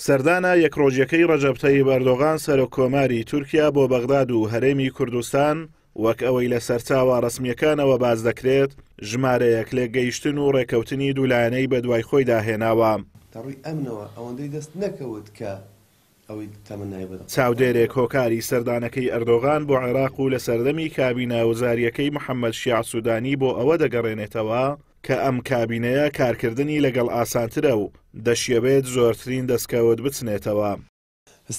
سەردانە یەک ڕۆژیەکەی ڕەجەب تەیب ئەردۆغان سەرۆک کۆماری تورکیا بۆ بەغداد و هەرێمی کوردستان وەک ئەوەی لە سەرچاوە ڕەسمییەکانەوە باس دەکرێت، ژمارەیەک لێکگەیشتن و ڕێکەوتنی دوولایەنەی بەدوای خۆیدا هێناوە. لە ڕووی ئەمنەوە ئەوەندەی دەست نەکەوت کە ئەوەی تەمەنای بۆ دەکات. چاودێرێک هۆکاری سەردانەکەی ئەردۆغان بۆ عێراق و لە سەردەمی کابینە وزارییەکەی محەمەد شیاع سودانی بۆ ئەوە دەگەڕێنێتەوە کە ئەم کابینەیە کارکردنی لەگەڵ ئاسانترە و دەشیەوێت زۆرترین دەستکەوت بچنێتەوە.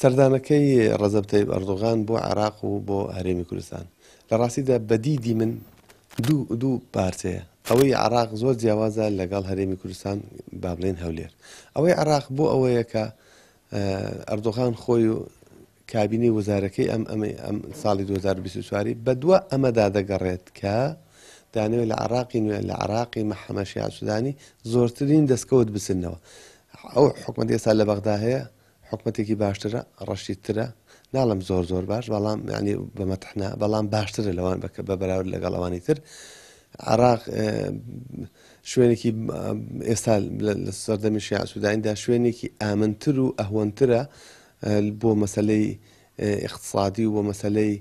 سەردانەکەی ڕەجەب تەیب ئەردۆغان بۆ عێراق و بۆ هەرێمی کوردستان لە ڕاستیدا بە دیدی من دوو دوو پارچەیە. ئەوەی عێراق زۆر جیاوازە لەگەڵ هەرێمی کوردستان با بڵێین هەولێر. ئەوەی عێراق بۆ ئەوەیە کە ئەردۆغان خۆی و کابینەی وەزارەکەی ئەم ئەمەی ئەم ساڵی 2024 بەدوا ئەمەدا دەگەڕێت کە دانەوێت لە عراقی نوێ لە عراقی محەممەد شیاع سودانی زۆرترین دەستکەوت بچنەوە. ئەو حکومەت ئێستا لە بەغدا هەیە حکومەتێکی باشترە ڕەشیدترە ناڵێم زۆر زۆر باش بەڵام یعنی بە مەتح نا بەڵام باشترە لەوان بە بەراورد لەگەڵ ئەوانی تر عراق شوێنێکی ئێستا لە سەردەمی شیع سوودانیدا شوێنێکی ئامنتر و ئەهوەنترە بۆ مەسلەی اقتصادی و بۆ مەسلەی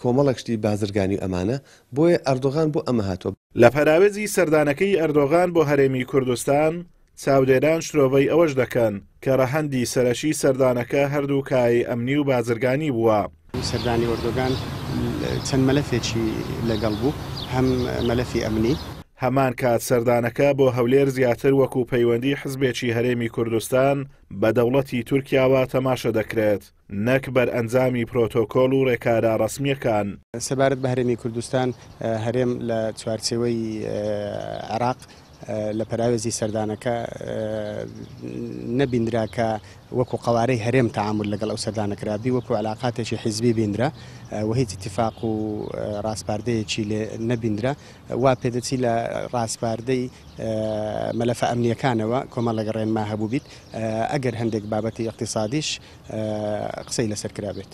کۆمەڵێک شتی بازرگانی و ئەمانە بۆیە ئەردۆغان بۆ ئەمە هاتووە. لە پەراوێزی سەردانەکەی ئەردۆغان بۆ هەرێمی کوردستان، چاودێران شرۆڤەی ئەوەش دەکەن کە ڕەهەندی سەرەکی سەردانەکە هەردوو کایەی ئەمنی و بازرگانی بووە. سەردانی ئۆردۆگان چەند مەلەفێکی لەگەڵ بوو، هەم مەلەفی ئەمنی. هەمان کات سەردانەکە بۆ هەولێر زیاتر وەکو پەیوەندی حزبێکی هەرێمی کوردستان بە دەوڵەتی تورکیاوە تەماشە دەکرێت، نەک بەرئەنجامی پرۆتۆکۆل و ڕێکارە ڕەسمییەکان. سەبارەت بە هەرێمی کوردستان، هەرێم لە چوارچێوەی عێراق لە پەراوێزی سەردانەکە نەبیندرا کە وەکو قەوارەی هەرێم تەعامول لەگەڵ ئەو سەردانە کرابی، وەکو علاقاتێکی حیزبی بیندرا و هیچ ئیتیفاق و ڕاسپاردەیەکی لێ نەبیندرا. وا پێدەچی لە ڕاسپاردەی مەلەفە ئەمنییەکانەوە کۆمەڵێک ڕێنما هەبووبیت، ئەگەر هەندێک بابەتی ئیقتیسادیش قسەی لەسەر کرابێت.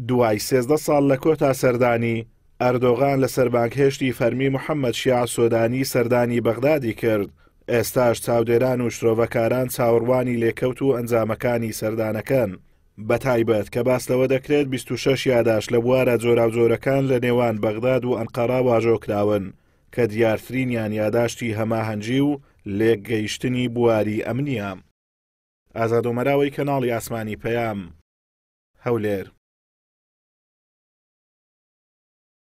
دوای 13 ساڵ لە کۆتا سەردانی، ئەردۆغان لەسەر بانگهێشتی فەرمی محەممەد شیاع سۆدانی سەردانی بەغدادی کرد، ئێستاش چاودێران و شرۆڤەکاران چاوەڕوانی لێکەوت و ئەنجامەکانی سەردانەکەن، بەتایبەت کە باس لەوە دەکرێت 26 یاداشت لە بوارە جۆراوجۆرەکان لە نێوان بەغداد و ئەنقەرە واژۆ کراون کە دیارترینیان یاداشتی هەماهەنگی و لێکگەیشتنی بواری ئەمنییە. ئازاد ئۆمەراوەی کەناڵی ئاسمانی پەیام، هەولێر.